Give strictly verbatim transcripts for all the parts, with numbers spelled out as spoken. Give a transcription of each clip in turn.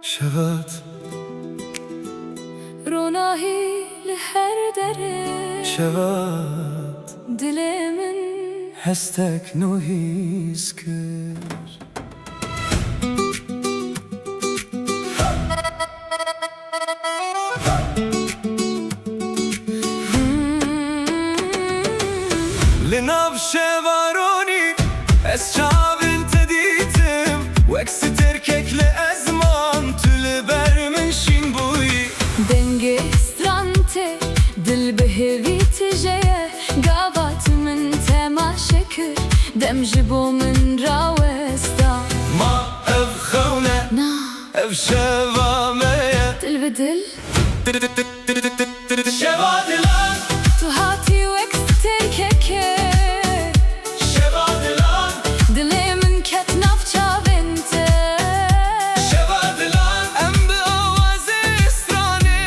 Şevat. Ronahî li her derê. Şevat. Dilê min. Hestek nû hîs kir. Li nav şeva ronî ez çavên te dîtim, wek stêrkek li ezman tu li ber min şîn bûyî. Dengê stran tê, dil bi hêvî tije ye, gavat min temaşe kir, dem ji bo min rawesta. Ma ev xewn e? Na. Ev şeva me ye. Dil bi dil. Şeva dilan. Tu hatî wek stêrkekê. Şeva dilan. Dilê min ket nav çavên te. Şeva dilan. Em bi awazê stranê.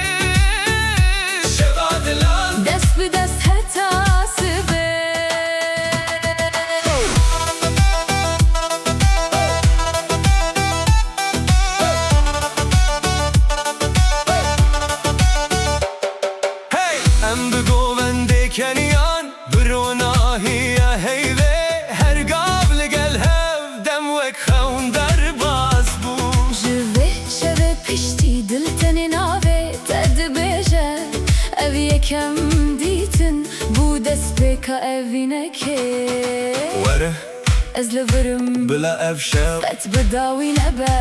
Şeva dilan. Dest bi dest heta sibê. Hey! Em bi govendê keniyan, bi ronahiya heyvê, her gav li gel hev dem wek xewn derbas bû. Ji vê şevê piştî dil tenê navê te dibêje, ev yekem dîtin bû destpêka evînekê. Were. Ez li vir im. Bila ev şev. Qet bi dawî nebe.